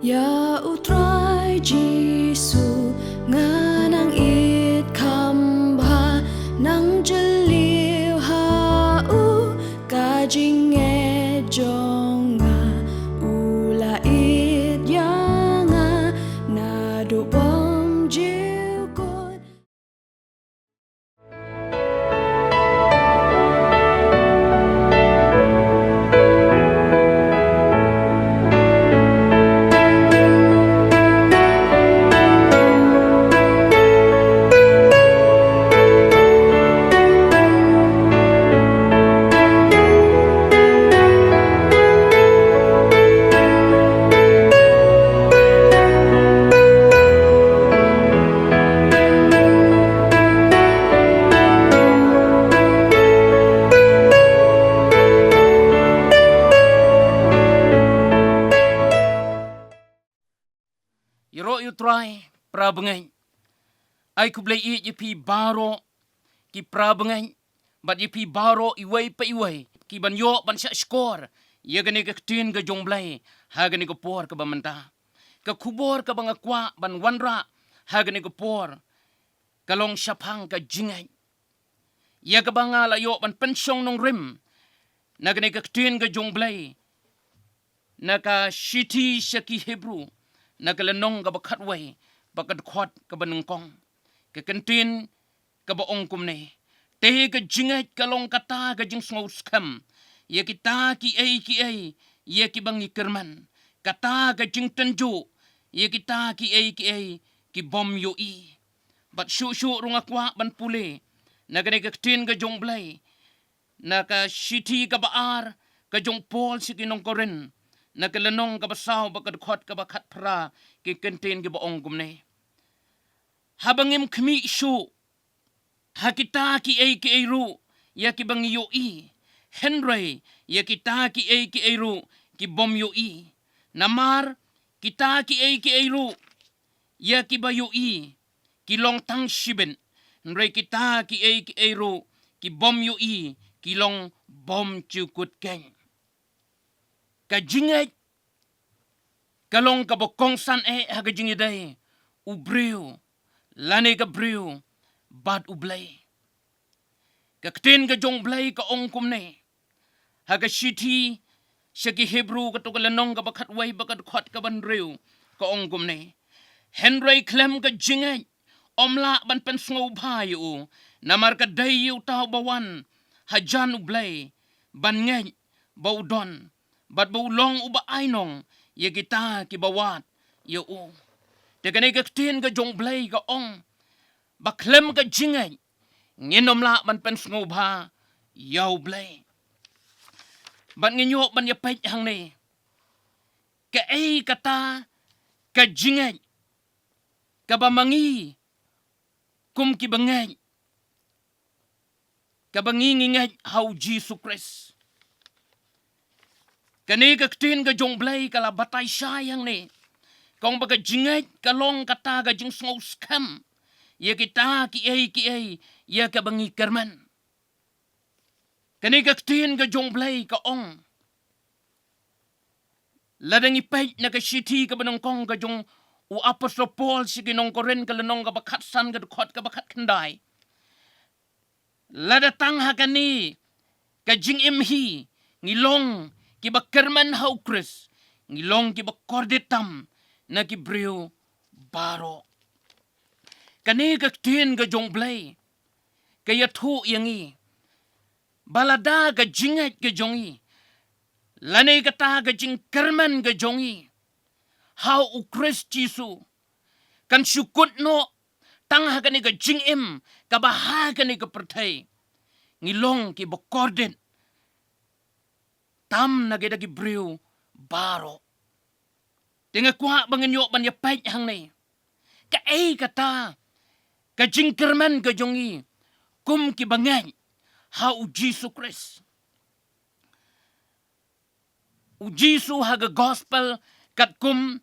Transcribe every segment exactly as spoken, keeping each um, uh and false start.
Ïa U Trai Jisu nga nang ïeit kham bha, nang jylliew ha u ka jingngeit jong nga, u la ïeit ïa nga naduh bymjukut. Ïaroh ïa U Trai, para bangeit. Ai khublei ïa phi baroh ki para bangeit, bad ïa phi baroh iwei pa iwei kiban ïoh ban shah shkor ïa kane ka ktien ka jong U Blei ha kane ka por kaba mynta. Ka khubor kaba nga kwah ban wanrah ha kane ka por ka long shaphang ka jingngeit, ïa kaba nga la ïoh ban pynshong nongrim na kane ka ktien ka jong U Blei na ka shithi sha ki Hebru, na ka lynnong kaba khatwei, bad ka dkhot kaba nyngkong. Ka kyntien kaba ong kumne: Te ka jingngeit ka long kata ka jingsngewskhem ïa kita kiei kiei ïa kiba ngi kyrmen, kata ka jingtynjuh ïa kita kiei kiei ki bym ïohi. Bad shuh shuh ruh nga kwah ban pule na kane ka ktien ka jong U Blei na ka shithi kaba ar ka jong u Paul sha ki nong Korinth, na ka lynnong kaba saw bad ka dkhot kaba khatphra, ki kyntien kiba ong kumne: Haba ngim khmih shuh ha kita kiei kiei ruh ïa kiba ngi ïohi, hynrei ïa kita kiei kiei ruh ki bym ïohi. Namar kita kiei kiei ruh ïa kiba ïohi ki long tang shibit, hynrei kita kiei kiei ruh ki bym ïohi ki long bymjukut keiñ. Ka jingngeit ka long kaba kongsan eh ha ka jingïadei u briew lane ka briew bad U Blei. Ka ktien ka jong U Blei ka ong kumne ha ka shithi sha ki Hebru, kato ka lynnong kaba khatwei bad ka dkhot kaba hynriew, ka ong kumne: Hynrei khlem ka jingngeit ym lah ban pynsngewbha ïa u, namar ka dei ïa uta uba wan hajan U Blei ban ngeit ba u don, bad ba u long uba ai nong ïa kita kiba wad ïa u. Te kane ka ktien ka jong U Blei ka ong ba khlem ka jingngeit ngin ym lah ban pynsngewbha ïa U Blei. Bad ngin ïoh ban ïa peit hangne, kaei kata ka jingngeit kaba ma ngi kum kiba ngeit, kaba ngi ngi ngeit ha U Jisu Khrist. Kane ka ktien ka jong U Blei ka la batai shai hangne, ka ong ba ka jingngeit ka long kata ka jingsngewskhem ïa kita kiei kiei ïa kaba ngi kyrmen. Kane ka ktien ka jong U Blei ka ong, lada ngi peit na ka shithi kaba nyngkong ka jong u apostol Paul sha ki nong Korinth, ka lynnong kaba khatsan, ka dkhot kaba khatkhyndai: Lada tang ha kane ka jingim hi ngi long kiba kyrmen ha U Khrist, ngi long kiba kordit tam na ki briew baroh. Kane ka ktien ka jong U Blei ka ïathuh ïa ngi ba lada ka jingngeit ka jong ngi lane kata ka jingkyrmen ka jong ngi ha U Khrist Jisu kan shu kut noh tang ha kane ka jingim kaba ha kane ka pyrthei, ngi long kiba kordit tam na kita ki briew baroh. Te nga kwah ba ngin ïoh ban ïa peit hangne, kaei kata ka jingkyrmen ka jong ngi kum kiba ngeit ha U Jisu Khrist. U Jisu ha ka gospel katkum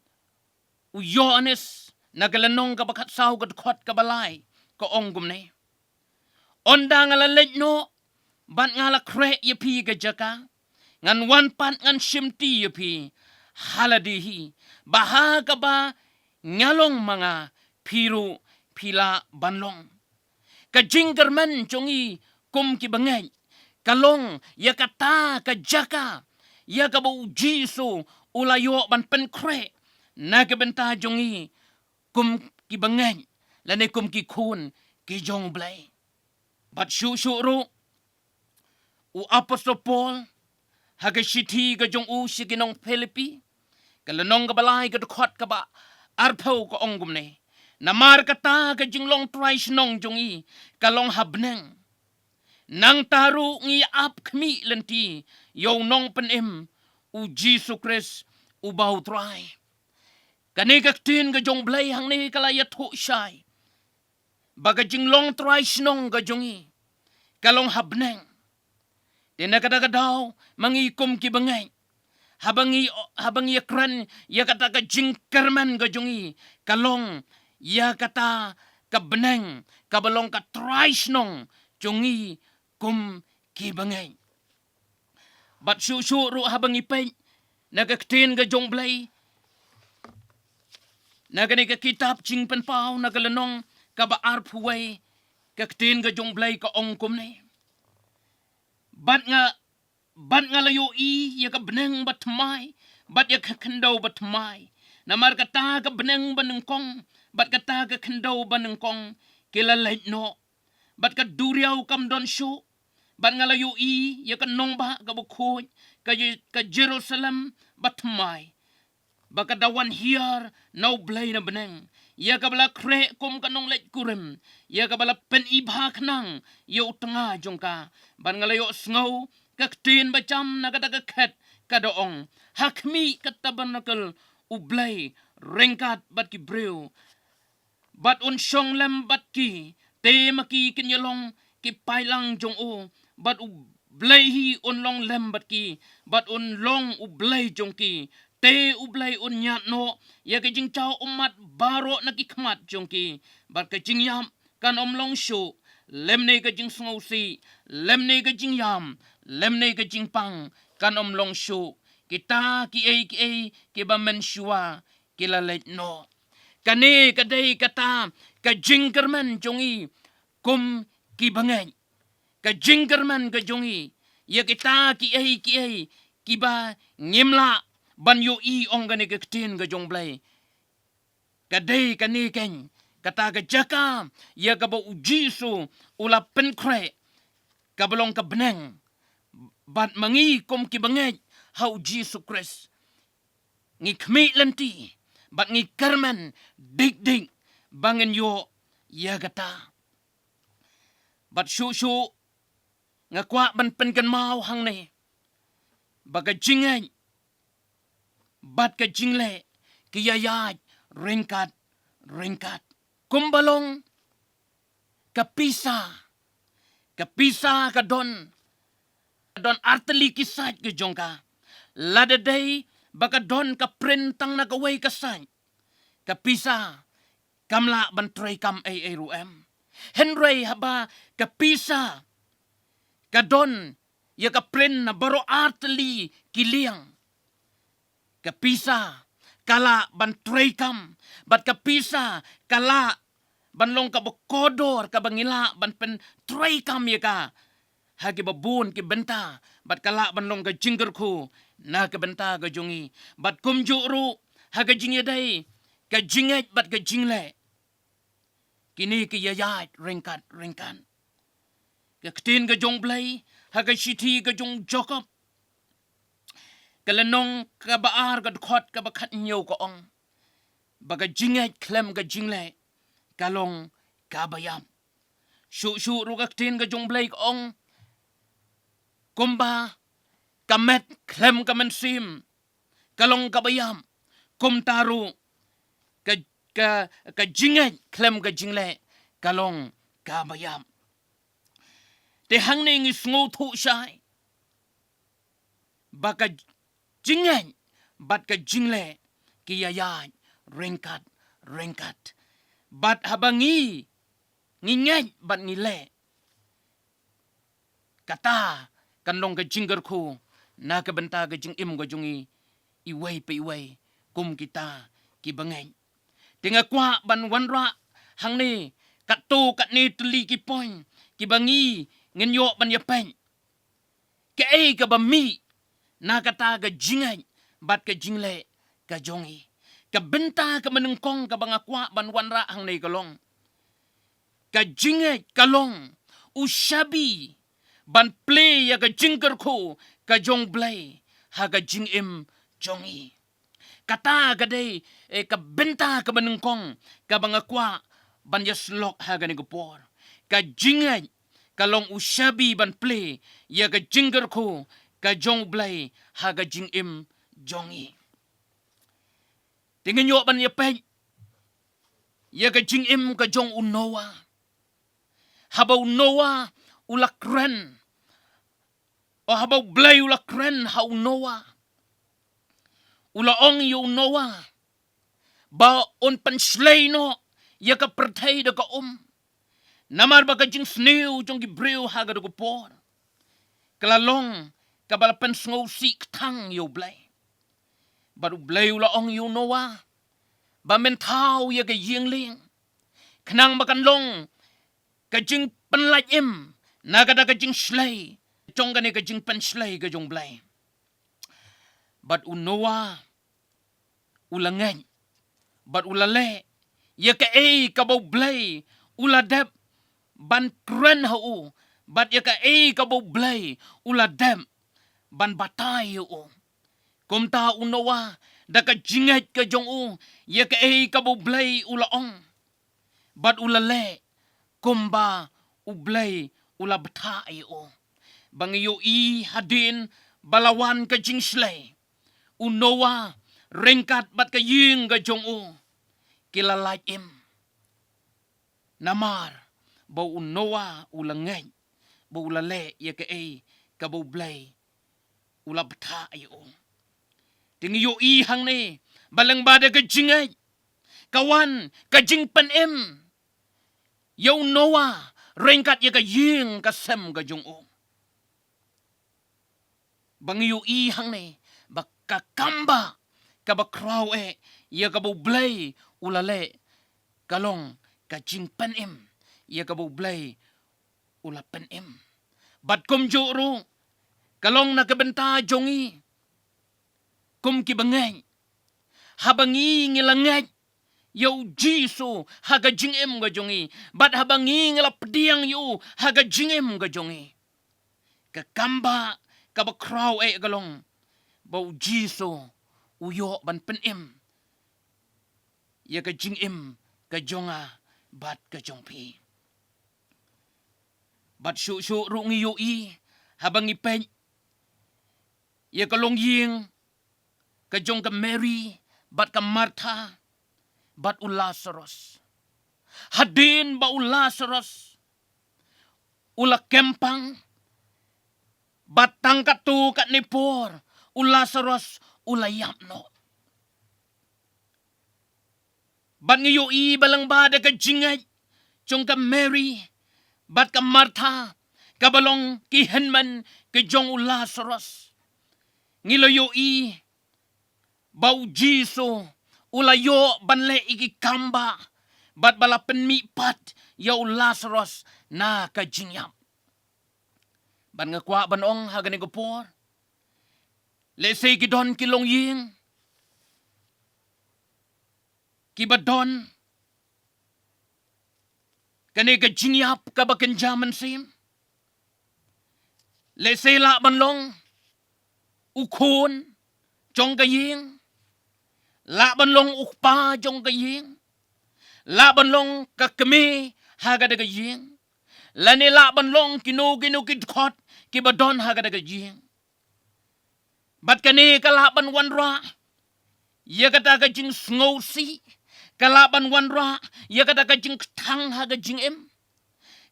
u Ïoannis, na ka lynnong kaba khatsaw, ka dkhot kaba lai, ka ong kumne: Ynda nga la leit noh bad nga la khreh ïa phi ka jaka, ngan wan pat ngan shimti ïa phi ha lade hi, ba ha kaba nga long ma nga, phi ruh phi lah ban long. Ka jingkyrmen jong ngi kum ki bangeit ka long ïa kata ka jaka ïa kaba U Jisu u la ïoh ban pynkhreh na ka bynta jong ngi kum ki bangeit lane kum ki khun ki jong U Blei. Bad shuh shuh ruh u apostol Paul ha ka shithi ka jong u sha ki nong Philippi, ka lynnong kaba lai, ka dkhot kaba arphew, ka ong kumne: Namar kata ka jinglong trai shnong jong ngi ka long ha bneng. Nangta ruh ngi ap khmih lynti ïa u Nongpynim, U Jisu Khrist uba U Trai. Kane ka ktien ka jong U Blei hangne ka la ïathuh shai ba ka jinglong trai shnong ka jong ngi ka long ha bneng. Te na kata ka daw, ma ngi kum ki bangeit, haba ngi, haba ngi ïakren ïa kata ka jingkyrmen ka jong ngi, ka long ïa kata ka bneng kaba long ka trai shnong jong ngi kum ki bangeit. Bad shuh shuh ruh haba ngi peit na ka ktien ka jong U Blei, na kane ka kitab Jingpynpaw, na ka lynnong kaba arphew wei, ka ktien ka jong U Blei ka ong kumne: Bad nga, bad nga la ïohi ïa ka bneng bathymmai bad ïa ka khyndew bathymmai. Namar kata ka bneng banyngkong bad kata ka khyndew banyngkong ki la leit noh, bad ka duriaw kam don shuh. Bad nga la ïohi ïa ka nongbah kaba khuid, ka Ye-, ka Jerusalem bathymmai, ba ka da wan hiar na U Blei na bneng, ïa kaba la khreh kum ka nongleit kurim, ïa kaba la pynibha khnang ïa u tnga jong ka. Bad nga la ïohsngew ka ktien bajam na kata ka khet ka da ong: Ha khmih ka tabernakl U Blei ryngkat bad ki briew, bad un shong lem bad ki. Te ma ki kin ïalong ki paidlang jong u, bad U Blei hi un long lem bad ki, bad un long U Blei jong ki. Te U Blei un ñiad noh ïa ka jingjaw ummat baroh na ki khmat jong ki, bad ka jingïap kan ym long shuh, lymne ka jingsngewsih, lymne ka jingïam, lymne ka jingpang kan ym long shuh. Kita kiei kiei kiba mynshuwa ki la leit noh. Kane ka dei kata ka jingkyrmen jong ngi kum ki bangeit. Ka jingkyrmen ka jong ngi ïa kita kiei kiei kiba ngim lah ban ïohi, ong kane ka ktien ka jong U Blei. Ka dei kane keiñ kata ka jaka ïa kaba U Jisu u la pynkhreh, kaba long ka bneng. Bad ma ngi kum ki bangeit ha U Jisu Khrist, ngi khmih lynti bad ngi kyrmen dik dik ba ngin ïoh ïa kata. Bad shuh shuh nga kwah ban pynkynmaw hangne ba ka jingngeit bad ka jingleh ki ïaid ryngkat ryngkat. Kumba long ka pisa, ka pisa ka don, ka don artylli ki sait ka jong ka. Lada dei ba ka don ka print tang na kawei ka sait, ka pisa kam lah ban treikam ei ei ruh em. Hynrei haba ka pisa ka don ïa ka print na baroh artylli ki liang, ka pisa ka lah ban treikam, bad ka pisa ka lah ban long kaba kordor kaba ngi lah ban pyntreikam ïa ka ha kiba bun ki bynta, bad ka lah ban long ka jingkyrkhu na ka bynta ka jong ngi. Bad kumjuh ruh ha ka jingïadei ka jingngeit bad ka jingleh, kine ki ïaid ryngkat ryngkat. Ka ktien ka jong U Blei ha ka shithi ka jong u Jakob, ka lynnong kaba ar, ka dkhot kaba khathynñiew, ka ong ba ka jingngeit khlem ka jingleh ka long kaba ïap. Shuh shuh ruh ka ktien ka jong U Blei ka ong, kumba ka met khlem ka mynsiem ka long kaba ïap, kumta ruh ka, ka, ka jingngeit khlem ka jingleh ka long kaba ïap. Te hangne ngi sngewthuh shai ba ka jingngeit bad ka jingleh ki ïaid ryngkat ryngkat. Bad haba ngi, ngi ngeit bad ngi leh, kata kan long ka jingkyrkhu na ka bynta ka jingim ka jong ngi iwei pa iwei. kum kita ki bangeit. Te nga kwah ban wanrah hangne katto katne tylli ki point kiba ngi ngin ïoh ban ïapeit. Kaei kaba mih na kata ka jingngeit bad ka jingleh ka jong ngi. Ka bynta kaba nyngkong kaba nga kwah ban wanrah hangne ka long, ka jingngeit ka long u shabi ban plie ïa ka jingkyrkhu ka jong U Blei ha ka jingim jong ngi. Kata ka dei, eh, ka bynta kaba nyngkong kaba nga kwah ban ïasyllok ha kane ka por. Ka jingngeit ka long u shabi ban plie ïa ka jingkyrkhu ka jong U Blei ha ka jingim jong ngi. Te ngin ïoh ban ïapeit ïa ka jingim ka jong u Noah. Haba u Noah u la kren, o haba U Blei u la kren ha u Noah, u la ong ïa u Noah ba un pynshlei noh ïa ka pyrthei da ka um. Namar ba ka jingsniew jong ki briew ha kata ka por ka la long kaba la pynsngewsih kthang ïa U Blei. Bad U Blei u la ong ïa u Noah ba men thaw ïa ka ïing lieng, khnang ba kan long ka jingpynlait im na kata ka jingshlei jong kane ka jingpynshlei ka jong U Blei. Bad u Noah u la ngeit bad u la leh ïa kaei kaba U Blei u la dep ban kren ha u, bad ïa kaei kaba U Blei u la dep ban batai ïa u. Kumta u Noah, da ka jingngeit ka jong u ïa kaei kaba U Blei u la ong bad u la leh kumba U Blei u la bthah ïa u. Ba ngi ïohi hadien ba la wan ka jingshlei, u Noah ryngkat bad ka ïing ka jong u ki la lait im. Namar ba u Noah u la ngeit ba u la leh ïa kaei kaba U Blei u la bthah ïa u. Te ngi ïohi hangne ba lyngba da ka jingngeit ka wan ka jingpynim ïa u Noah ryngkat ïa ka ïing ka sem ka jong u. Ba ngi ïohi hangne ba ka kambah kaba khraw eh ïa kaba U Blei u la leh ka long ka jingpynim ïa kaba U Blei u la pynim. Bad kumjuh ruh ka long na ka bynta jong ngi kum ki bangeit. Haba ngi ngi la ngeit ïa u Jisu ha ka jingim ka jong ngi, bad haba ngi ngi la pdiang ïa u ha ka jingim ka jong ngi, ka kambah kaba khraw eh ka long ba u Jisu u ïoh ban pynim ïa ka jingim ka jong nga bad ka jong phi. Bad shuh shuh ruh ngi ïohi haba ngi peit ïa ka longïing ka jong ka Mary bad ka Martha bad u Lazarus. Hadien ba u Lazarus u la kempang, bad tang katto katne por u Lazarus u la ïap noh. Bad ngi ïohi ba lyngba da ka jingngeit jong ka Mary bad ka Martha, kaba long ki hynmen ki jong u Lazarus, ngi la ïohi ba u Jisu u la ïoh ban leh ïa ki kambah bad ba la pynmih pat ïa u Lazarus na ka jingïap. Bad nga kwah ban ong ha kane ka por, lehse ki don ki longïing kiba don kane ka jingïap kaba kynja mynsiem. Lehse lah ban long u khun jong ka ïing, lah ban long u kpa jong ka ïing, lah ban long ka kmie ha kata ka ïing, lane lah ban long kino kino ki dkhot kiba don ha kata ka ïing. Bad kane ka lah ban wanrah ïa kata ka jingsngewsih, ka lah ban wanrah ïa kata ka jingkthang ha ka jingim,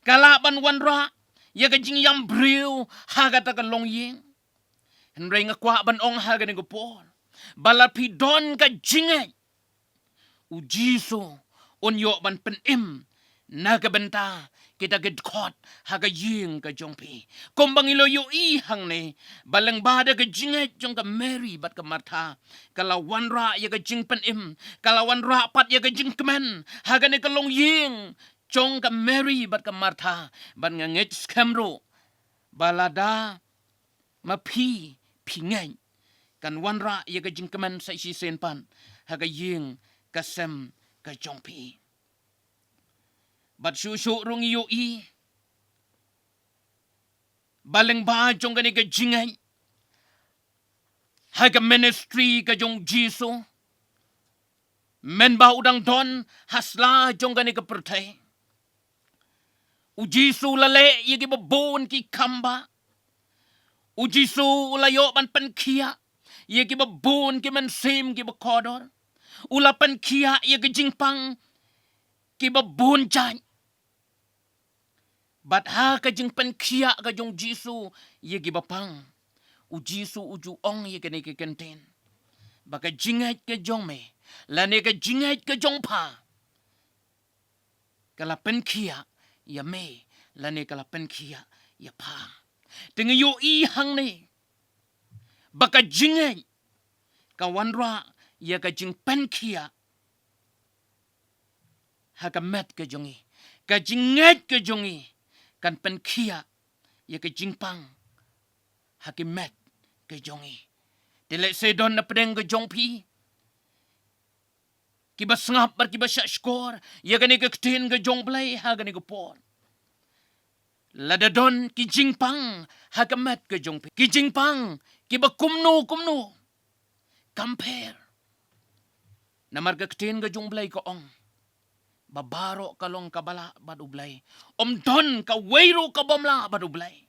ka lah ban wanrah ïa ka jingïam briew ha kata ka longïing. Hynrei nga kwah ban ong ha kane ka por ba lada phi don ka jingngeit, u Jisu un ïoh ban pynim na ka bynta kita ki dkhot ha ka ïing ka jong phi. Kumba ngi la ïohi hangne, ba lyngba da ka jingngeit jong ka Mary bad ka Martha, ka la wanrah ïa ka jingpynim, ka la wanrah pat ïa ka jingkmen ha kane ka longïing jong ka Mary bad ka Martha. Bad nga ngeit skhem ruh ba lada ma phi, phi ngeit, kan wanrah ïa ka jingkmen sa shisien pat ha ka ïing ka sem ka jong phi. Bad shuh shuh ruh ngi ïohi ba lyngba jong kane ka jingngeit ha ka ministry ka jong Jisu, mynba u dang don ha sla jong kane ka pyrthei, u Jisu u la leh ïa kiba bun ki kam ba, u Jisu u la ïoh ban pynkhiah ïa kiba bun ki mynsiem kiba kordor. U la pynkhiah ïa ki jingpang kiba bun jait. Bad ha ka jingpynkhiah ka jong Jisu ïa kiba pang, u Jisu u ju ong ïa kane ka kyntien, ba ka jingngeit ka jong me, lane ka jingngeit ka jong pha, ka la pynkhiah ïa me, lane ka la pynkhiah ïa pha. Te ngi ïohi hangne ba ka jingngeit ka wanrah ïa ka jingpynkhiah ha ka met ka jong ngi. Ka jingngeit ka jong ngi kan pynkhiah ïa ka jingpang ha ki met ka jong ngi. Te lehse don na pdeng ka jong phi kiba sngap bad kiba shah shkor ïa kane ka ktien ka jong Blei ha kane ka por. Lada don ki jingpang ha ka met ka jong phi, ki jingpang kiba kumno kumno, kam pher. Namar ka ktien ka jong Blei ka ong ba baroh ka long kaba lah bad u Blei. Ym don kawei ruh ka bym lah bad u Blei.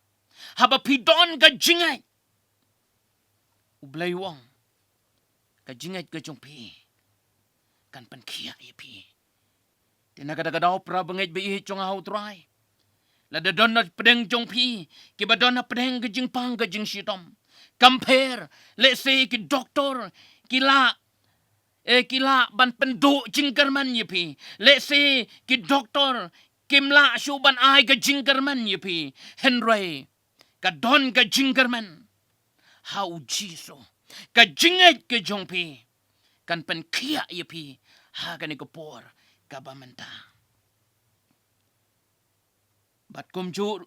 Haba phi don ka jingngeit, u Blei u ong, ka jingngeit ka jong phi kan pynkhiah ïa phi. Te na kata ka daw, para bangeit ba ïeit jong nga ha u Trai, lada don na pdeng jong phi kiba don na pdeng ka jingpang ka jingshitom, kam pher, lehse ki doktor ki lah, eh, ki lah ban pynduh jingkyrmen ïa phi. Lehse ki doktor kim lah shuh ban ai ka jingkyrmen ïa phi. Hynrei ka don ka jingkyrmen ha u Jisu. Ka jingngeit ka jong phi kan pynkhiah ïa phi ha kane ka por kaba mynta. Bad kumjuh,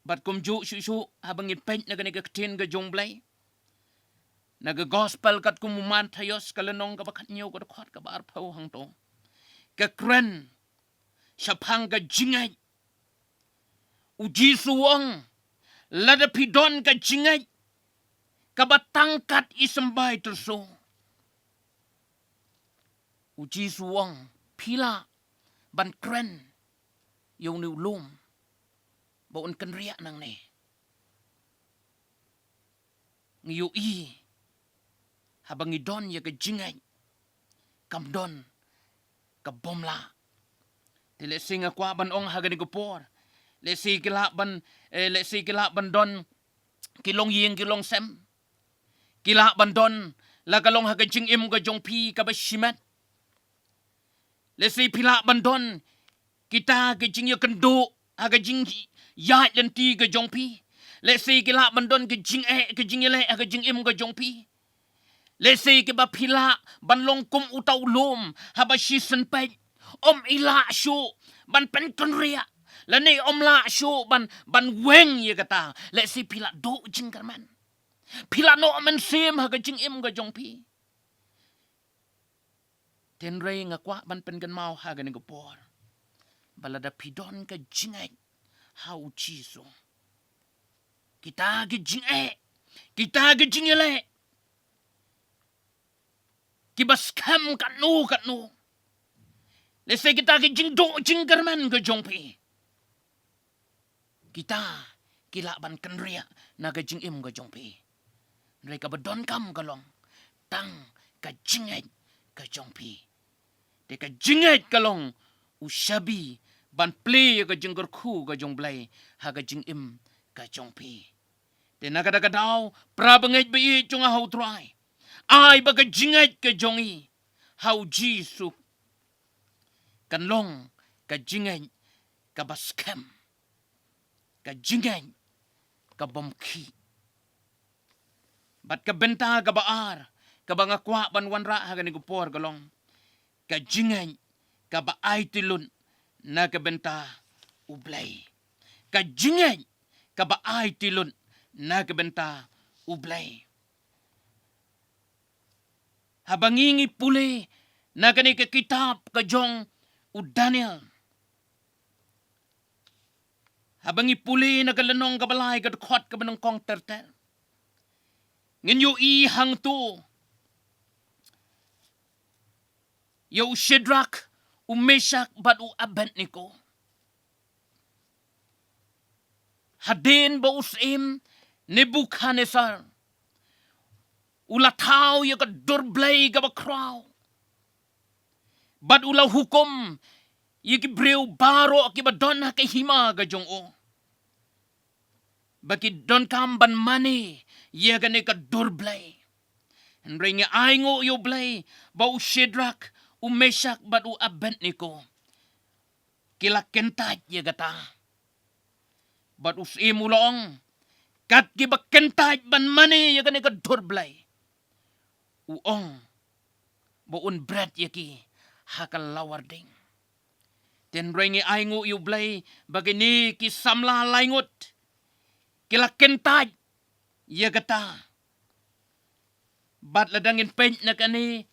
bad kumjuh shuh shuh haba ngi peit na kane ka ktien ka jong Blei, na ka gospel katkum u Mathaios ka lynnong kaba khathynñiew ka dkhot kaba arphew hangto, ka kren shaphang ka jingngeit. U Jisu u ong, lada phi don ka jingngeit kaba tang kat i symbai tyrso, u Jisu u ong, phi lah ban kren ïa une u lum ba un kynriah nangne. Ngi ïohi, haba ngi don ïa ka jingngeit, kam don ka bym lah. Te lehse nga kwah ban ong ha kane ka por, lehse ki lah ban, eh, lehse ki lah ban don ki longïing ki longsem, ki lah ban don la ka long ha ka jingim ka jong phi kaba shimet. Lehse phi lah ban don kita ki jingïakynduh ha ka jingïaid lynti ka jong phi. Lehse ki lah ban don ki jingeh, ki jingïaleh ha ka jingim ka jong phi. Lehse kiba phi lah ban long kum uta u lum haba shisien peit, ym i lah shuh ban pynkynriah, lane ym lah shuh ban, ban weng ïa kata. Lehse phi lah duh jingkyrmen, phi lah noh mynsiem ha ka jingim ka jong phi. Hynrei nga kwah ban pynkynmaw ha kane ka por, ba lada phi don ka jingngeit ha u Jisu, kita ki jingeh, kita ki jingïaleh kiba skhem katno katno, lehse kita ki jingduh jingkyrmen ka jong phi, kita ki lah ban kynriah na ka jingim ka jong phi. Hynrei kaba donkam ka long tang ka jingngeit ka jong phi. Te ka jingngeit ka long u shabi ban plie ïa ka jingkyrkhu ka jong Blei ha ka jingim ka jong phi. Te na kata ka daw, para bangeit ba ïeit jong nga ha u Trai, ai ba ka jingngeit ka jong ngi ha u Jisu kan long ka jingngeit kaba skhem, ka jingngeit ka bym khih. Bad ka bynta kaba ar kaba nga kwah ban wanrah ha kane ka por ka long ka jingngeit kaba aiti lut na ka bynta U Blei. Ka jingngeit kaba aiti lut na ka bynta U Blei. Haba ngi ngi pule na kane ka kitab ka jong u Daniel, haba ngi pule na ka lynnong kaba lai, ka dkhot kaba nyngkong ter ter, ngin ïohi hangto ïa u Shadrak, u Meshak bad u Abednego. Hadien ba u syiem Nebukhadnessar u la thaw ïa ka dur blei kaba khraw, bad u la hukum ïa ki briew baroh kiba don ha ka hima ka jong u ba ki donkam ban mane ïa kane ka dur blei. Hynrei ngi ainguh ïa U Blei ba u Shadrak, u Meshak bad u Abednego ki la kyntait ïa kata. Bad u syiem u la ong, kat kiba kyntait ban mane ïa kane ka dur blei, u ong ba un bret ïa ki ha ka lawar ding. Te hynrei ngi ainguh ïa U Blei ba kine ki samla laingut ki la kyntait ïa kata. Bad lada ngin peit na kane,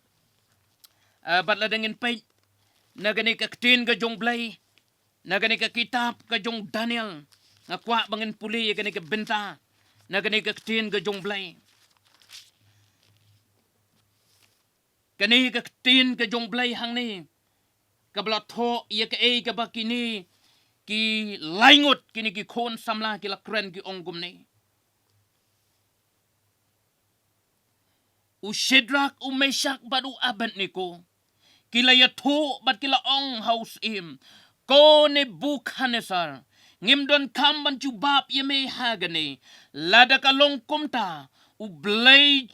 eh, bad lada ngin peit na kane ka ktien ka jong U Blei, na kane ka kitab ka jong u Daniel, nga kwah ba ngin pule ïa kane ka bynta na kane ka ktien ka jong U Blei. Kane ka ktien ka jong U Blei hangne kaba la thoh ïa kaei kaba kine ki laingut, kine ki khun samla ki la kren, ki ong kumne: U Shadrak, u Meshak bad u Abednego ki la ïathuh bad ki la ong ha u syiem, ko Nebukhadnessar, ngim donkam ban jubab ïa me ha kane. Lada ka long kumta, U Blei,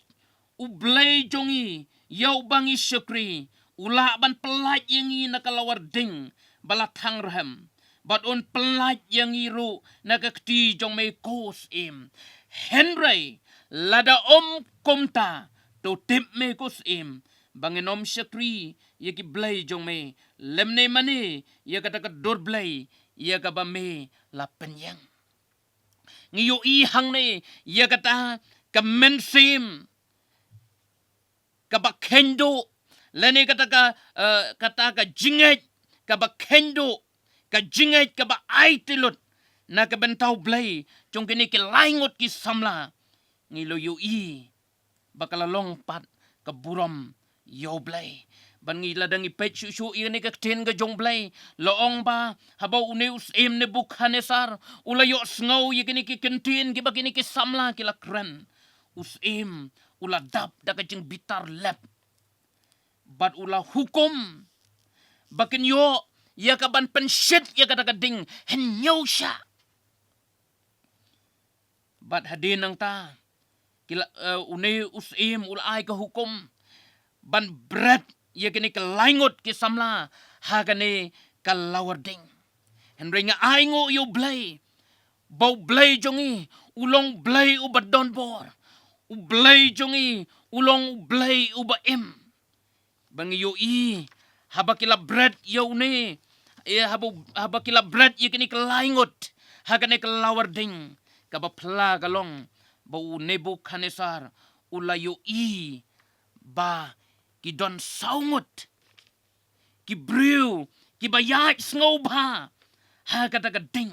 U Blei jong ngi, ïa uba ngi shakri, u lah ban pyllait ïa ngi na ka lawar ding ba la thang rhem, bad un pyllait ïa ngi ruh na ka kti jong me ko syiem. Hynrei lada ym kumta, to tip me ko syiem ba ngin ym shakri ïa ki blei jong me, lymne mane ïa kata ka dur blei ïa kaba me la pynïeng. Ngi ïohi hangne ïa kata ka mynsiem kaba kheiñduh, lane kata ka, eh, kata ka jingngeit kaba kheiñduh, ka jingngeit kaba aiti lut na ka bynta U Blei jong kine ki laingut ki samla. Ngi la ïohi ba ka la long pat ka burom ïa U Blei. Bad ngi, lada ngi peit shuh shuh ïa kane ka ktien ka jong U Blei, la ong ba haba une u syiem Nebukhadnessar u la ïohsngew ïa kine ki kyntien kiba kine ki samla ki la kren, u syiem u la dap da ka jingbitar lep, bad u la hukum ba kin ïoh ïa ka ban pynshit ïa kata ka ding hynñiew shah. Bad hadien nangta ki la, eh, une u syiem u la ai ka hukum ban bret ïa kine ki laingut ki samla ha kane ka lawar ding. Hynrei nga ainguh ïa U Blei ba U Blei jong ngi u long Blei uba don bor, U Blei jong ngi u long U Blei uba im. Ba ngi ïohi haba ki la bret ïa une, eh, haba, haba ki la bret ïa kine ki laingut ha kane ka lawar ding, kaba phylla ka long ba u Nebukhadnessar u la ïohi ba ki don saw ngut ki briew kiba ïaid sngewbha ha kata ka ding.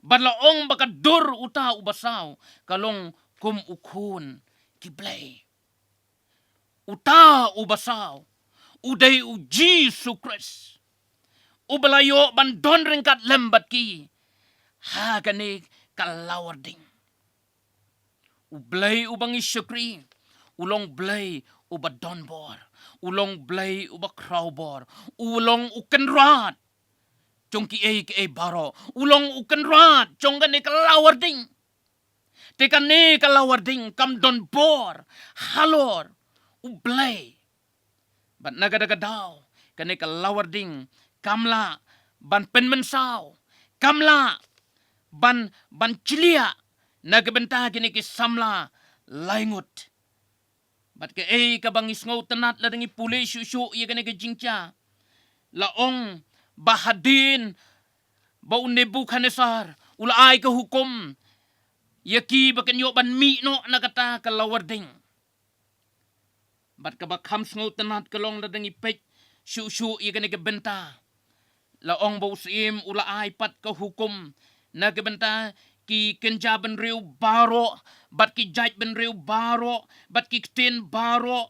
Bad la ong ba ka dur uta uba saw ka long kum u Khun ki Blei. Uta uba saw u dei U Jisu Khrist, uba la ïoh ban don ryngkat lem bad ki ha kane ka lawar ding. U Blei uba ngi shakri u long Blei uba don bor, u long Blei uba khraw bor, u long u Kynrad jong kiei kiei baroh, u long u Kynrad jong kane ka lawar ding. Te kane ka lawar ding kam don bor halor U Blei. Bad na kata ka daw kane ka lawar ding kam lah ban pynmynsaw, kam lah ban, ban chlia na ka bynta kine ki samla lai ngut. Bad kaei kaba ngi sngewtynnat lada ngi pule shuh shuh ïa kane ka jingkhia, la ong ba hadien ba u Nebukhadnessar u la ai ka hukum ïa ki ba kin ïoh ban mih noh na kata ka lawarding. Bad kaba kham sngewtynnat ka long lada ngi peit shuh shuh ïa kane ka bynta, la ong ba u Syiem u la ai pat ka hukum na ka bynta ki kynja bynriew baroh, bad ki jait bynriew baroh, bad ki ktien baroh,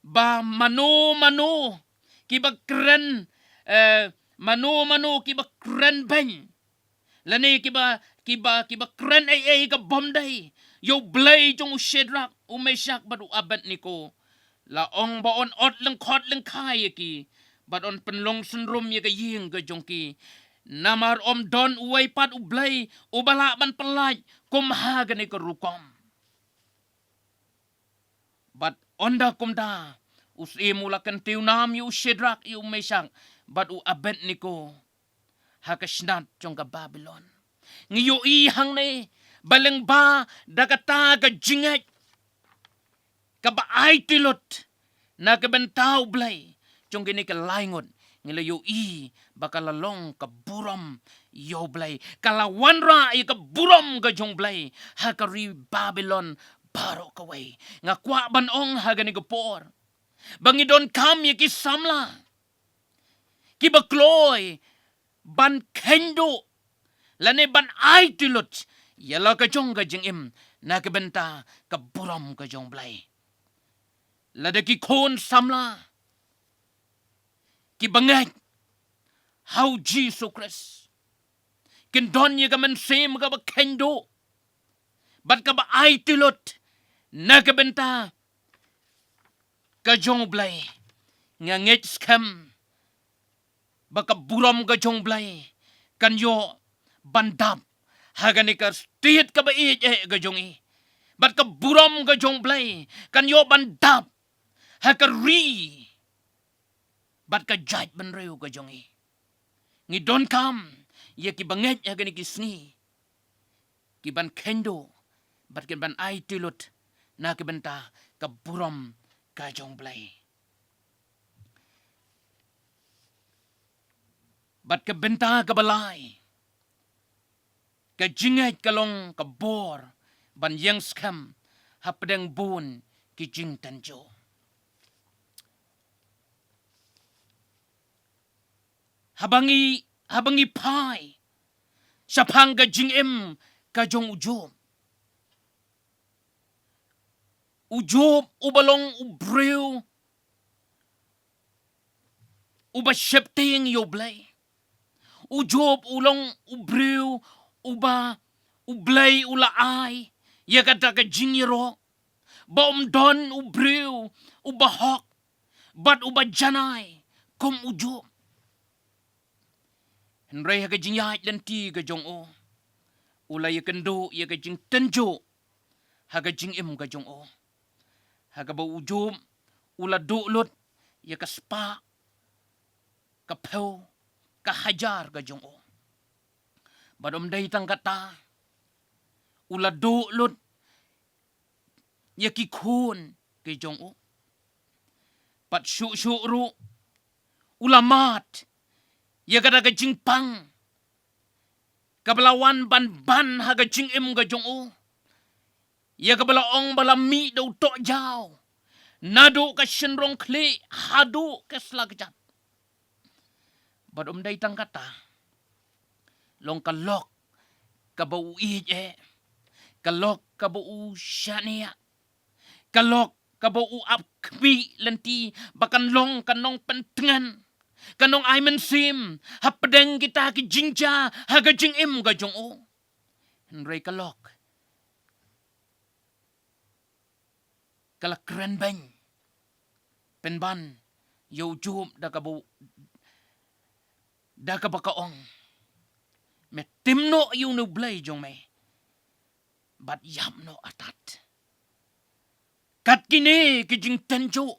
ba mano mano kiba kren, eh, mano mano kiba kren beiñ, lane kiba, kiba, kiba kren ei ei ka bym dei ïa u Blei jong u Shadrak, u Meshak bad u Abednego, la ong ba yn ot lyngkhot lyngkhai ïa ki, bad yn pynlong synrum ïa ka ïing ka jong ki. Namar ym don uwei pat u Blei uba lah ban pyllait kum ha kane ka rukom. Bad ynda kumta, u Syiem u la kyntiew nam ïa u Shadrak, ïa u Meshak bad u Abednego ha ka shnat jong ka Babilon. Ngi ïohi hangne ba lyngba da kata ka jingngeit kaba aiti lut na ka bynta u Blei jong kine ki lai ngut, ngi la ïohi ba ka la long ka burom ïa u Blei, ka la wanrah ïa ka burom ka jong u Blei ha ka ri Babilon baroh kawei. Nga kwah ban ong ha kane ka por ba ngi donkam ïa ki samla kiba kloi ban kheiñduh lane ban aiti lut ïa la ka jong ka jingim na ka bynta ka burom ka jong u Blei. Lada ki khun samla kiba ngeit ha u Jisu Khrist kin don ïa ka mynsiem kaba kheiñduh bad kaba aiti lut na ka bynta ka jong u Blei, nga ngeit skhem ba ka burom ka jong u Blei kan ïoh ban dap ha kane ka state kaba ïeit eh ka jong i. Bad ka burom ka jong u Blei kan ïoh ban dap ha ka ri bad ka jaitbynriew ka jong i. Ngi donkam ïa kiba ngeit ha kine ki sngi ki ban kheiñduh bad ki ban aiti lut na ka bynta ka burom ka jong u Blei. Bad ka bynta kaba lai, ka jingngeit ka long ka bor ban ïeng skhem hapdeng bun ki jingtynjuh. Haba ngi, haba ngi phai shaphang ka jingim ka jong u Job, u Job uba long u briew uba sheptieng ïa u Blei. U Job u long u briew uba u Blei u la ai ïa kata ka jingïaroh ba ym don u briew uba hok bad uba janai kum u Job. Hynrei ha ka jingïaid lynti ka jong u, u la ïakynduh ïa ka jingtynjuh ha ka jingim ka jong u, ha kaba u Job u la duh lut ïa ka spah, ka phew, ka hajar ka jong u. Bad ym dei tang kata, u la duh lut ïa ki khun ki jong u. Bad shuh shuh ruh u la mad ïa kata ka jingpang kaba la wan ban ban ha ka jingim ka jong u, ïa kaba la ong ba la mih da u tohjaw naduh ka shynrong khlieh haduh ka sla kjat. Bad ym dei tang kata, long ka lok kaba u ïeit eh, ka lok kaba u shaniah, ka lok kaba u ap khmih lynti ba kan long ka nongpyntngen, ka nongai mynsiem hapdeng kita ki jingjia ha ka jingim ka jong u. Hynrei ka lok ka la kren beiñ pynban ïa u Job da kaba u, da kaba ka ong, me tim noh ïa une u Blei jong me bad ïap noh artat. Kat kine ki jingtynjuh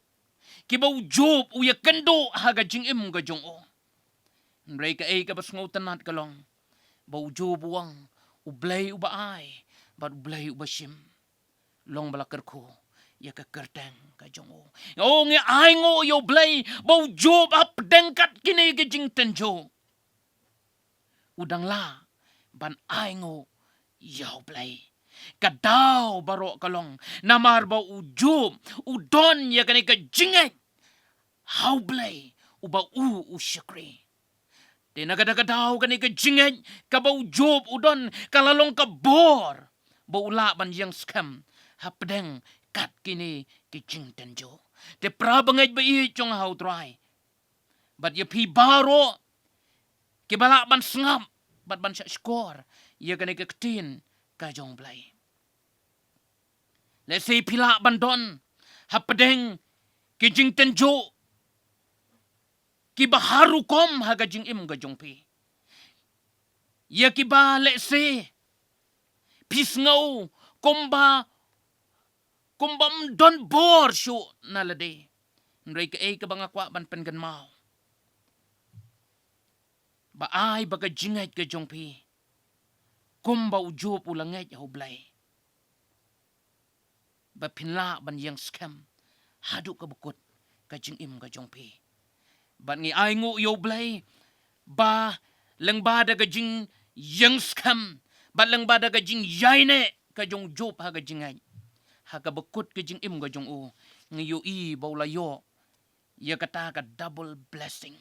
kiba u Job u ïakynduh ha ka jingim ka jong u, Hynrei kaei kaba sngewtynnat ka long ba u Job u ong, U Blei uba ai bad U Blei uba shim, long ba la kyrkhu ïa ka kyrteng ka jong u. Ong, ngi ainguh ïa U Blei ba u Job hapdeng kat kine ki jingtynjuh u dang lah ban ainguh ïa U Blei. Ka daw baroh ka long namar ba u Job u don ïa kane ka jingngeit ha U Blei uba u u shakri. Te na kata ka daw kane ka jingngeit kaba u Job u don ka la long ka bor ba u lah ban ïeng skhem hapdeng kat kine ki jingtynjuh. Te para bangeit ba ïeit jong nga ha U Trai bad ïa phi baroh kiba lah ban sngap bad ban shahshkor ïa kane ka ktien ka jong U Blei. Lehse phi lah ban don hapdeng ki jingtynjuh kiba har rukom ha ka jingim ka jong phi. Ïa kiba lehse phi sngew kumba kumba ym don bor shuh na lade. Hynrei kaei kaba nga kwah ban pynkynmaw, ba ai ba ka jingngeit ka jong phi kumba u Job u la ngeit ha U Blei, ba phin lah ban ïeng skhem haduh kaba kut ka jingim ka jong phi. Bad ngi ainguh ïa U Blei ba lyngba da ka jingïeng skhem bad lyngba da ka jingïaineh ka jong u Job ha ka jingngeit, ha kaba kut ka jingim ka jong u, ngi ïohi ba u la ïoh ïa kata ka double blessing.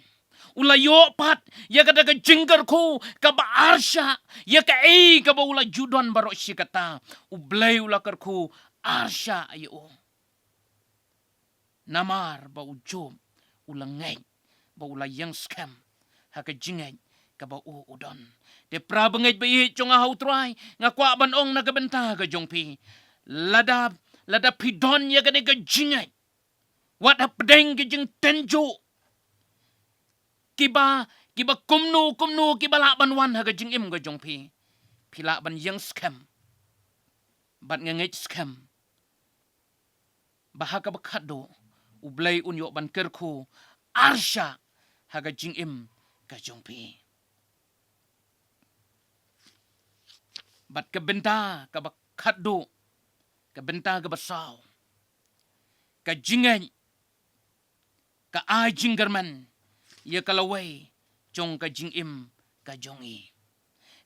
U la ïoh pat ïa kata ka jingkyrkhu kaba arshah ïa kaei kaba u la ju don baroh shi katta. U Blei u la kyrkhu arshah ïa u namar ba u Job u la ngeit, ba u la ïeng skhem ha ka jingngeit kaba u u don. Te para bangeit ba ïeit jong nga ha U Trai, nga kwah ban ong na ka bynta ka jong phi, lada lada phi don ïa kane ka jingngeit wat hapdeng ki jingtynjuh kiba kiba kumno kumno kiba lah ban wan ha ka jingim ka jong phi, phi lah ban ïeng skhem bad nga ngeit skhem ba ha kaba khatduh U Blei un ïoh ban kyrkhu arshah ha ka jingim ka jong phi. Bad ka bynta kaba khatduh, ka bynta kaba saw, ka jingngeit ka ai jingkyrmen ïa ka lawei jong ka jingim ka jong i.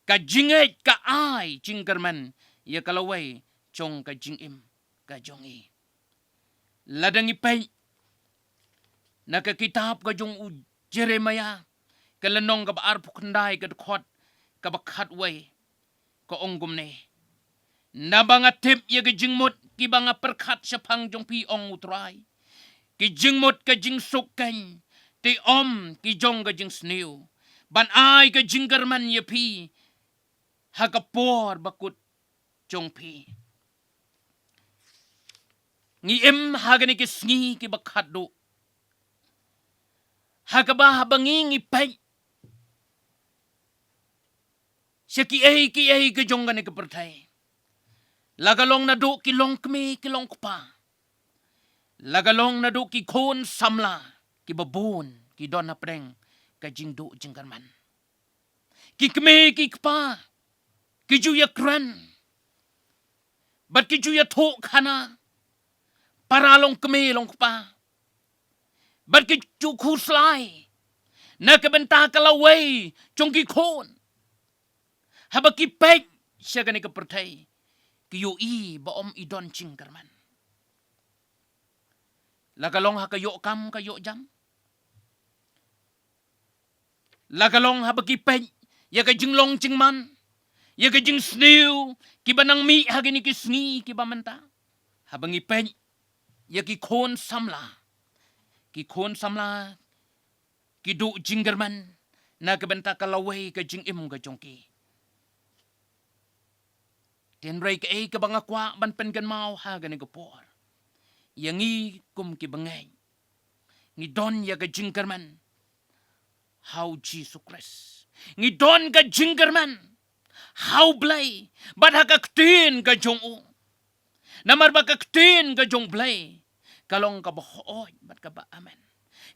Ka jingngeit ka ai jingkyrmen ïa ka lawei jong ka jingim ka jong i. Lada ngi peit na ka kitab ka jong u Jeremiah, ka lynnong kaba arphew khyndai, ka dkhot kaba khatwei, ka ong kumne: Naba nga tip ïa ki jingmut kiba nga pyrkhat shaphang jong phi, ong U Trai, ki jingmut ka jingsuk keiñ, te ym ki jong ka jingsniew, ban ai ka jingkyrmen ïa phi ha ka por bakut jong phi. Ngi im ha kine ki sngi kiba khatduh, ha kaba haba ngi ngi peit sha kiei kiei ki jong kane ka pyrthei, la ka long naduh ki longkmie ki longkpa, la ka long naduh ki khun samla, kiba bun ki don hapdeng ka jingduh jingkyrmen. Ki kmie ki kpa ki ju ïakren bad ki ju ïathuh khana, para longkmie longkpa, bad ki ju khuslai na ka bynta ka lawei jong ki khun. Haba ki peit sha kane ka pyrthei, ki ïohi ba ym i don jingkyrmen. La ka long ha ka ïoh kam ka ïoh jam, la ka long haba ki peit ïa ka jinglong jingman, ïa ka jingsniew kiba nang mih ha kine ki sngi kiba mynta. Haba ngi peit ïa ki khun samla, ki khun samla ki duh jingkyrmen na ka bynta ka lawei ka jingim ka jong ki. Hynrei kaei kaba nga kwah ban pynkynmaw ha kane ka por, ïa ngi kum ki bangeit, ngi don ïa ka jingkyrmen ha U Jisu Khrist. Ngi don ka jingkyrmen ha U Blei bad ha ka ktien ka jong u. Namar ba ka ktien ka jong Blei ka long kaba hooid bad kaba amen.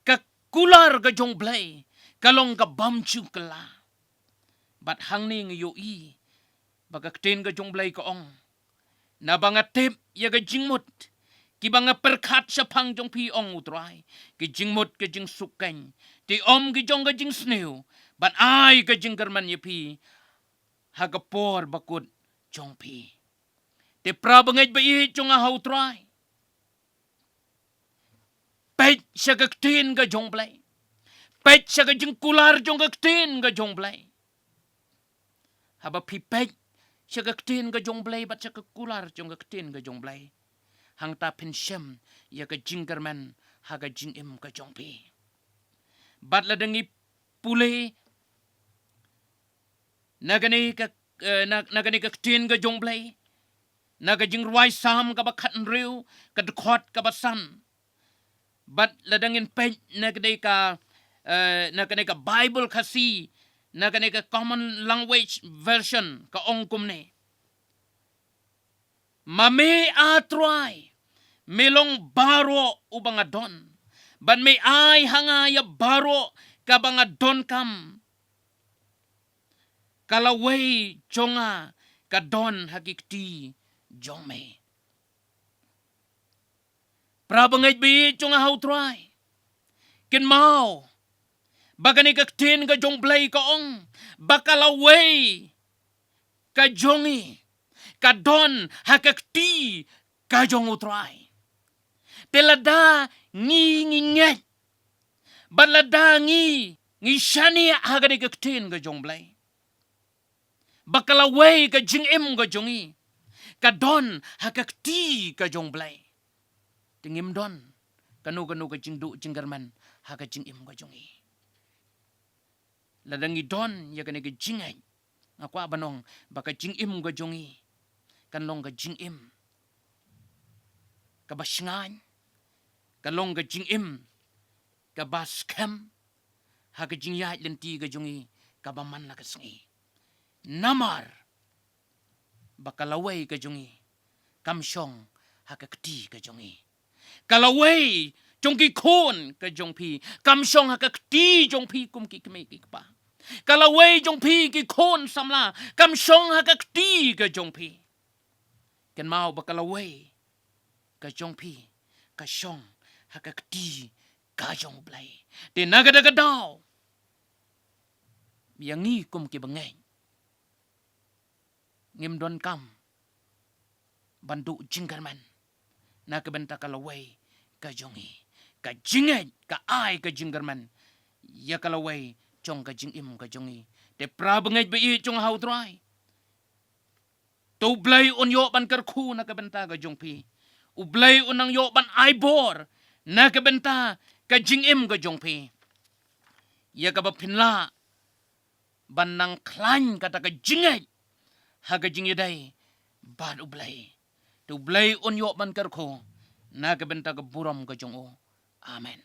Ka kular ka jong Blei ka long ka bym ju kylla. Bad hangne ngi ïohi ba ka ktien ka jong U Blei ka ong, naba nga tip ïa ka jingmut kiba nga pyrkhat shaphang jong phi, ong U Trai, ki jingmut ka jingsuk keiñ, te ym ki jong ka jingsniew, ban ai ka jingkyrmen ïa phi ha ka por bakut jong phi. Te para bangeit ba ïeit jong nga ha U Trai, peit sha ka ktien ka jong U Blei. Peit sha ka jingkular jong ka ktien ka jong U Blei. Haba phi peit sha ka ktien ka jong U Blei bad sha ka kular jong ka ktien ka jong U Blei, hangta phin shem ïa ka jingkyrmen ha ka jingim ka jong phi. Bad lada ngi pule na kane ka, eh, na, na kane ka ktien ka jong U Blei, na ka Jingrwai Salm kaba khathynriew, ka dkhot kaba san. Bad lada ngin peit na kane ka, eh, na kane ka Bible Khasi, na kane ka Common Language Version, ka ong kumne: Ma me, A Trai, me long baroh uba nga don, bad me ai ha nga ïa baroh kaba nga donkam. Ka lawei jong nga ka don ha ki kti jong me. Para bangeit ba ïeit jong nga ha U Trai, kynmaw ba kane ka ktien ka jong U Blei ka ong ba ka lawei ka jong ngi ka don ha ka kti ka jong U Trai. Te lada ngi, ngi ngeit bad lada ngi, ngi shaniah ha kane ka ktien ka jong U Blei, ba ka lawei ka jingim ka jong ngi ka don ha ka kti ka jong U Blei, te ngim don kano kano ka jingduh jingkyrmen ha ka jingim ka jong ngi. Lada ngi don ïa kane ka jingngeit, nga kwah ban ong ba ka jingim ka jong ngi kan long ka jingim kaba shngaiñ, ka long ka jingim kaba skhem ha ka jingïaid lynti ka jong ngi kaba man la ka sngi. Namar ba ka lawei ka jong ngi kam shong ha ka kti ka jong ngi. Ka lawei jong ki khun ka jong phi kam shong ha ka kti jong phi kum ki kmie ki kpa. Ka lawei jong phi ki khun samla kam shong ha ka kti ka jong phi. Kynmaw ba ka lawei ka jong phi ka shong ha ka kti ka jong U Blei. Te na kata ka daw, ïa ngi kum ki bangeit, ngim donkam ban duh jingkyrmen na ka bynta ka lawei ka jong ngi. Ka jingngeit ka ai ka jingkyrmen ïa ka lawei jong ka jingim ka jong ngi. Te para bangeit ba ïeit jong nga ha U Trai, to U Blei un ïoh ban kyrkhu na ka bynta ka jong phi. U Blei un nang ïoh ban ai bor na ka bynta ka jingim ka jong phi, ïa kaba phin lah ban nang khlaiñ kata ka jingngeit ha ka jingïadei bad U Blei. To U Blei un ïoh ban kyrkhu na ka bynta ka burom ka jong u. Amen.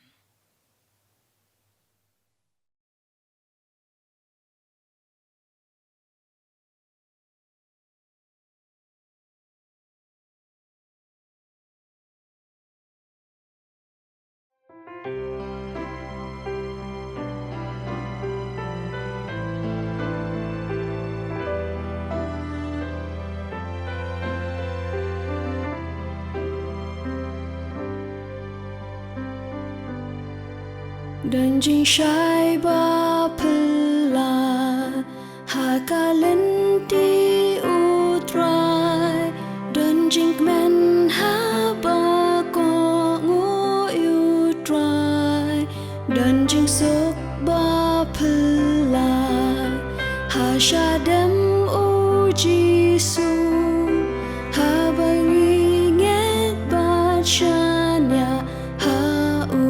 Don jingshai ba phylla ha ka lynti U Trai. Don jingkmen haba kohnguh ïa U Trai. Don jingsuk ba phylla ha shadem U Jisu, haba ngi ngeit bad shaniah ha u.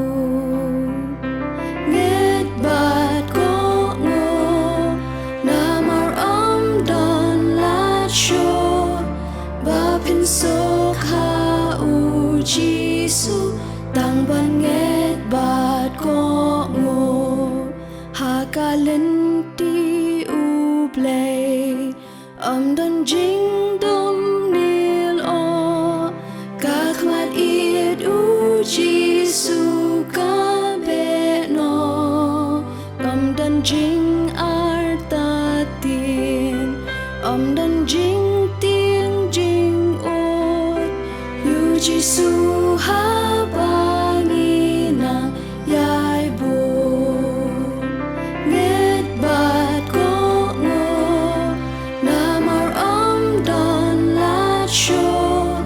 Ngeit bad kohnguh, namar ym don lad shuh ba phin suk ha U Jisu, tang ban ngeit bad kohnguh ha ka lynti U Blei. Ym don jingdum niloh, ka khmat ïeit U Jisu ka beh noh. Ym Ym don jingtieng jingud ïa u Jisu haba ngi nang ïai bud. Ngeit bad kohnguh namar ym don lad shuh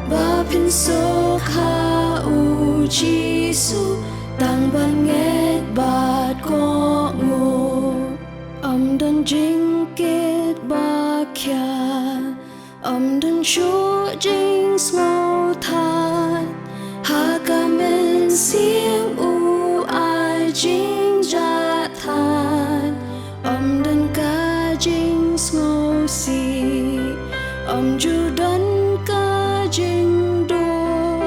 ba phin suk ha u Jisu, tang ban ngeit bad kohnguh. Ym don jingkit ba khia, ym don shuh jingsngewthait. Ha ka mynsiem u ai jingjahthait. Ym don ka jingsngewsih, ym ju don ka jingduh.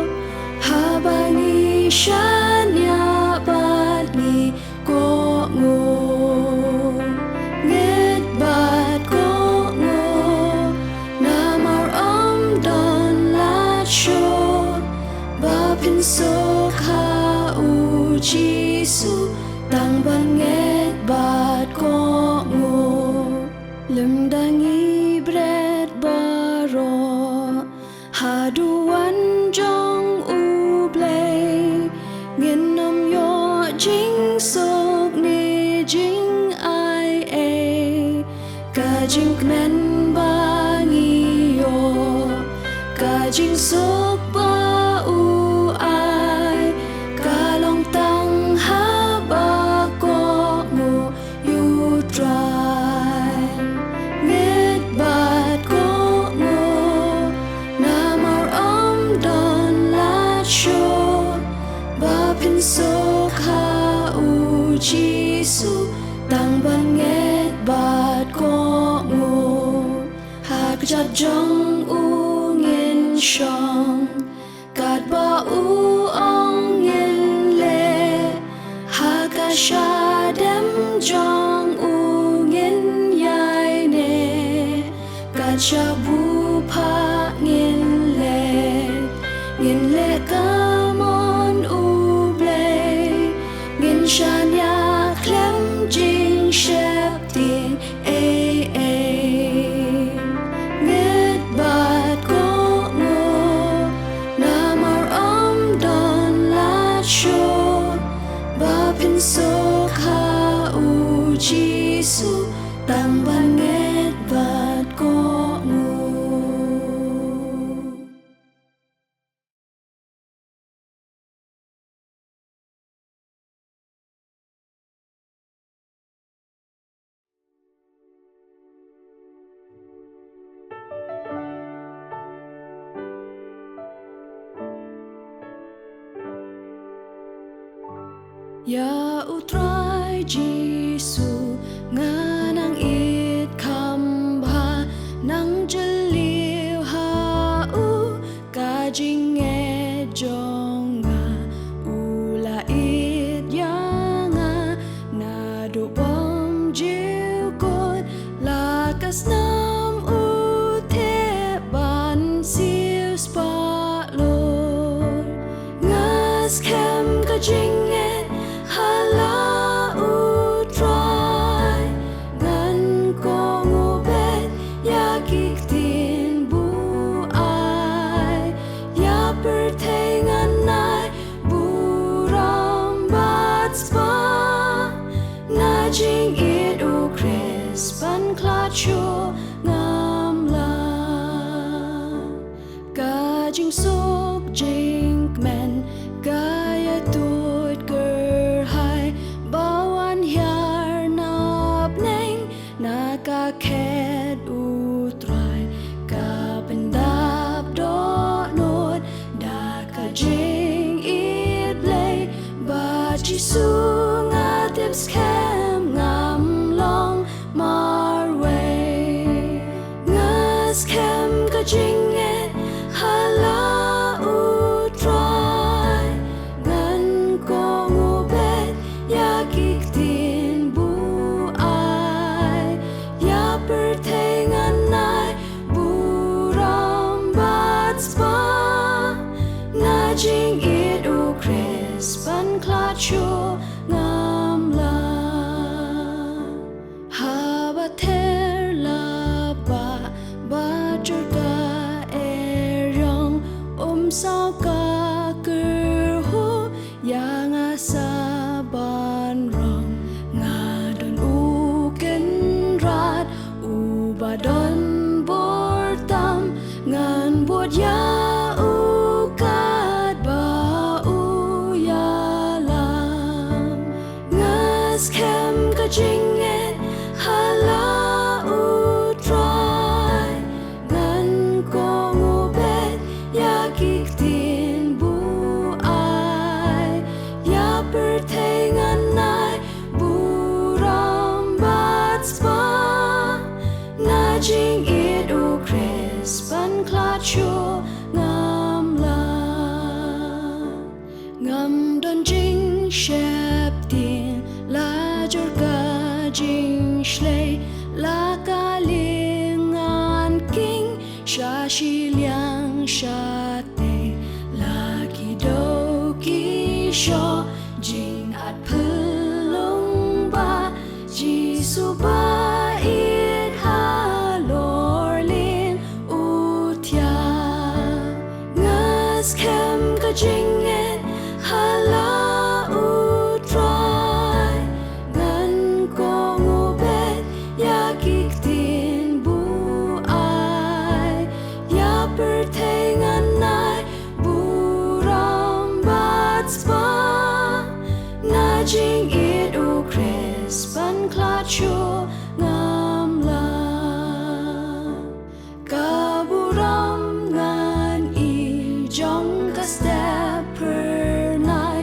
Haba ngi shaniah bad ngi kohnguh, ngeit bad kohnguh namar ym don lad shuh ba phin suk ha u Jisu, tang ban ngeit bad kohnguh. Lymda ngi bret baroh ha duwan jong U Blei, ngin ym ïoh jingsuk ne jingai ei. Ka jingkmen ba ngi ïoh, ka jingsuk ba u ai, ka long tang haba kohnguh ïa U Trai. Ngeit bad kohnguh namar ym don lad shuh ba phin suk ha u Jisu, tang ban ngeit bad kohnguh. Ha kjat jong u ngin shong, katba u ong ngin leh. Ha ka shadem jong u ngin ïaineh, kat shaba u phah ngin leh. Ngin leh ka mon U Blei, ngin shaniah khlem jingsheptieng ei ei. Ngeit bad kohnguh namar ym don lad shuh ba phin suk ha u Jisu, tang ban ngeit bad kohnguh. Ïa U Trai Jisu nga nang ïeit kham bha, nang jylliew ha u. Ka jingngeit jong nga u la ïeit ïa nga, naduh bym ju kut la ka snam u thep ban siew spah lor. Nga skhem ka jingngeit ha la U Trai, ngan kohnguh beit ïa ki ktien ba u ai. Ïa pyrthei ngan ai burom bad spah, na jingïeit U Khrist ban khlad shuh ngam lah. Ka jingsuk jingkmen ka ïa tuid kyrhai ba wan hiar na bneng, na ka khet U Trai ka pyndap dohnud. Da ka jingïeit Blei bad Jisu nga tip skhem ngam long marwei. Nga skhem ka jingngeit ha la U Trai, ngan kohnguh beit ïa ki ktien ba u ai. Ïa pyrthei ngan ai burom bad spah, na jingïeit U Khrist ban khlad shuh ngam lah. Haba ther la ba Saw ka kyrhuh ïa nga sa ban rong, nga don u kynrad uba don bor tam, ngan bud ïa u katba u ïalam. Nga skhem ka jingngeit ha la u Trai, ngan kohnguh beit ïa ki ktien buaid, ïa pyrthei ngan ai burom bad spah, na jingïeit u Khrist ban khlad shuh ngam lah. Ngam don jingsheptieng, la jur ka jingshlei, la ka lieng ngan khing sha shiliang shatei, la ki dew ki shoh jingad phyllung ba Jisu ba ïeit halor lin u thiah. Nga skhem ka jingngeit ha la u Trai, ngan kohnguh beit ïa ki ktien buaid, ïa pyrthei ngan ai burom bad spah, na jingïeit u Khrist ban khlad shuh ngam lah. Ka burom ngan ïoh jong ka step phyrnai,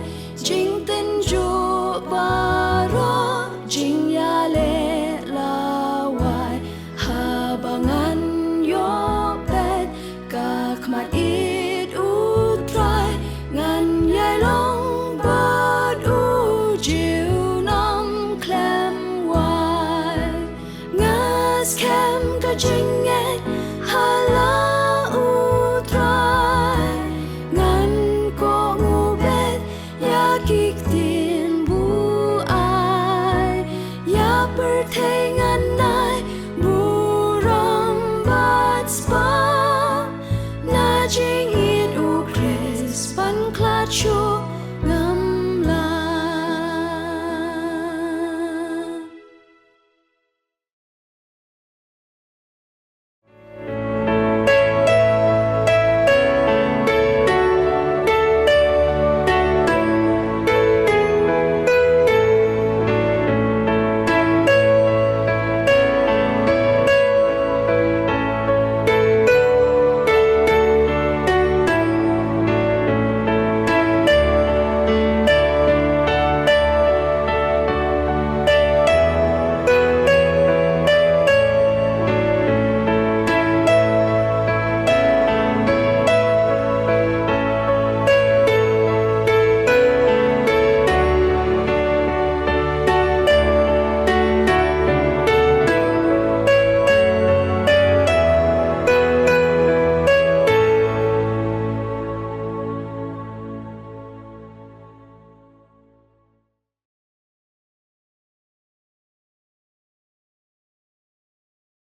jingtynjuh baroh jingïaleh lawei, haba ngan ïoh peit ka khmat ïeit u Trai, ngan ïai long bad u junom khlem wai. Nga skhem ka jingngeit ha la